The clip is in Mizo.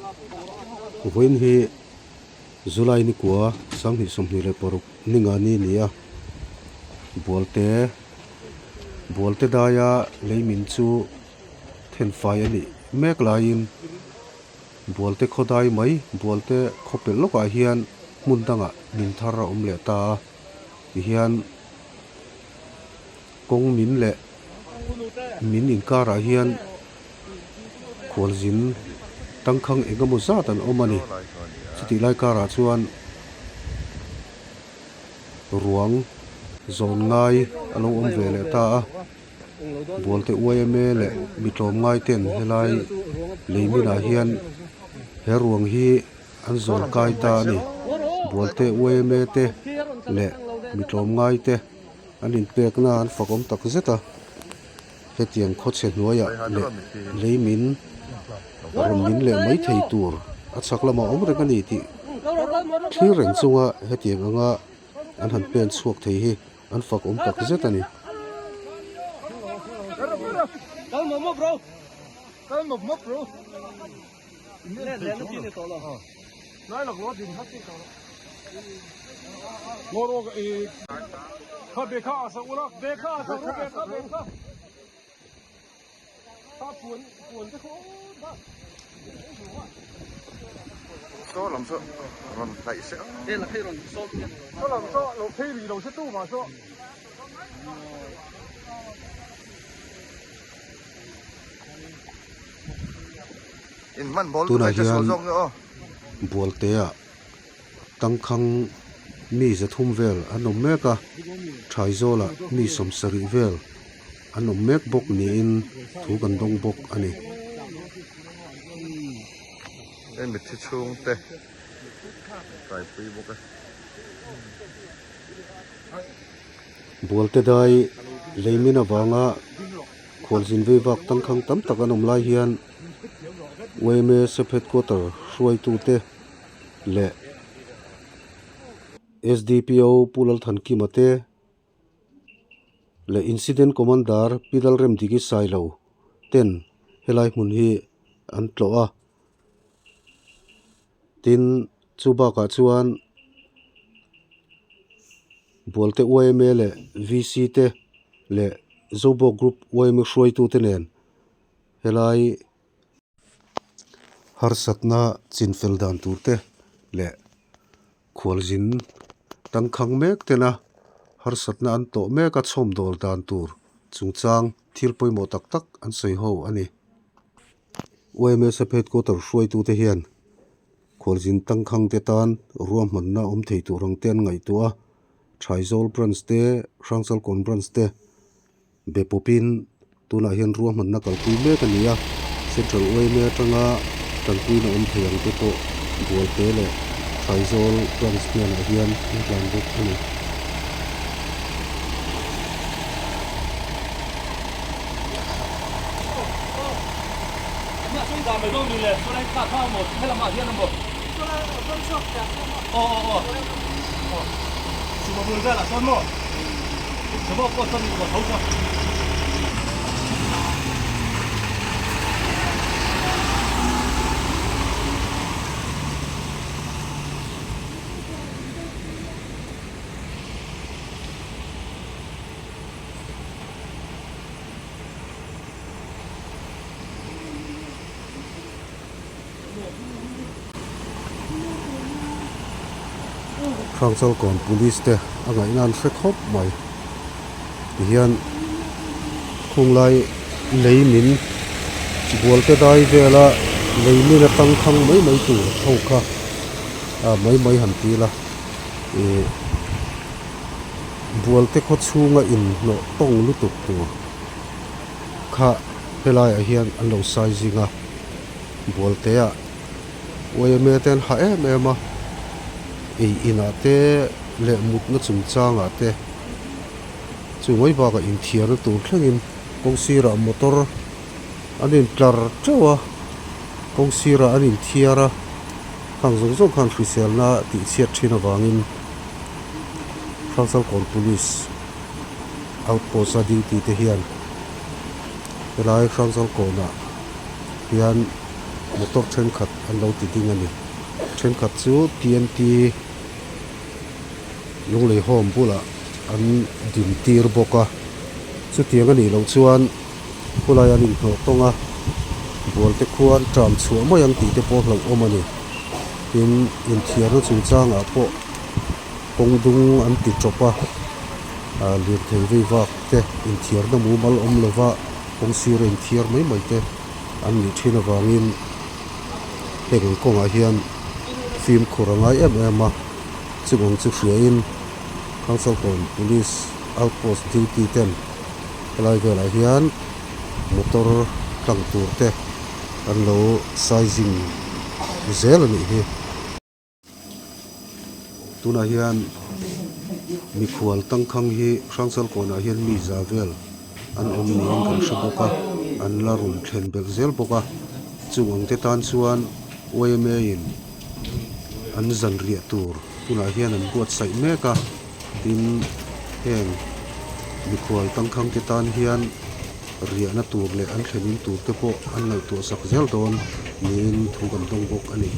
Vawiin hi July nikua 2026 ningani a ni a, Bualte Bualte daia lei min chu thenfai a nih mek laiin Bualte khaw dai mai Bualte khaw pelh lawkah hian hmun dangah min thar a awm leh ta a tihian kawng min leh min inkarah hian khualzin tangkhang eng emaw zat an awm a ni. Chutih lai karah chuan ruang zawn ngai a lo awm ve leh ta a, Bualte yma leh mi tlawmngai ten helai lei minah hian he ruang hi an zawn kai ta a ni. Bualte yma te leh mi tlawmngai te an inpekna an fakawm tak zet a. Hetiang khawchhe hnuaiah leh lei min rawn min leh mai thei tur a chhak lamah awm reng a ni tih thlir reng chunga hetiang anga an han pen chhuak thei hi an fak awm tak zet a ni. Tunah hian Bualtea tangkhang mi zathum vel an awm mek a, Thaizawlah mi sawmsarih vel an awm mek bawk niin thu kan dawng bawk a ni. Bualte dai leimin avanga khualzin veivak tangkhang tam tak an awm lai hian yma sub headquarter hruaitute leh SDPO Pu Lalthankima te leh Incident Commander Pi Lalremdiki Sailo ten helai hmun hi an tlawh a tin chu bakah chuan Bualte yma leh VC te leh Zobawk Group yma hruaitute nen helai harsatna chinfel dan tur te leh khualzin tangkhang mek tena harsatna an tawh mek a chhawmdawl dan tur chungchang thil pawimawh tak tak an sawi ho a ni. YMSF headquarter hruaitute hian khualzin tangkhang te tan ruahmanna awm thei tur ang te an ngaihtuah a, Thaizawl branch te, Hrangchalkawn branch te Be pawpin tunah hian ruahmanna kalpui mek a ni a, Central yma atanga tanpuina awm thei ang te pawh Bualte leh Thaizawl branch hnenah hian an tlan bawk a ni. Hrangchalkawn police te a ngaihna an hre khawp mai tihian khunglai lei min bualte dai vela lei min a tangkhang mai mai tur ho kha ah mai mai han ti ila ih bualte khaw chhunga inhnawh tawng lutuk tur kha helaiah hian an lo sai zing a Bualteah yma te an ha em em a, ei inah te leh mutna chungchangah te chu mai bakah inthiarna tur thlengin kawng sirah motor an intlar teuh a, kawng sirah an inthiar a, khang zawng zawng khan hriselna tihchhiat thin avangin Hrangchalkawn Police outpost a duty te hian helai Hrangchalkawnah. hian Motor thenkhat an lo ti ding a ni. Thenkhat chu TNT Lunglei Home bulah an din tir bawk a. Chutiang a nih loh chuan khulai an inhnawh tawng a, bual te khuan tram chhuah mai ang tih te pawh hlauhawm a ni. Tin, inthiarna chungchangah pawh kawng dung an ti tawp a, lirthei vei vak te inthiarna mumal awm lova kawng sir a inthiar mai mai te an nih thin avangin heng ang kawngah hian fimkhur a ngai em em a, chung ang chu hriain Hrangchalkawn Police Outpost duty ten helai velah hian motor tlang tur te an lo sizing zel a nih hi. Tunah hian mikhual tangkhang hi Hrangchalkawnah hian mi za vel an awm niin kan hre bawk a, an la rawn thlen belh zel bawk a, chung ang te tan chuan yma in an zanriah tur tunah hian an buatsaih mek a, tin heng mikhual tangkhang te tan hian riahna tur leh an thlenin tur te pawh an ngaihtuah sak zel dawn niin thu kan dawng bawk a ni.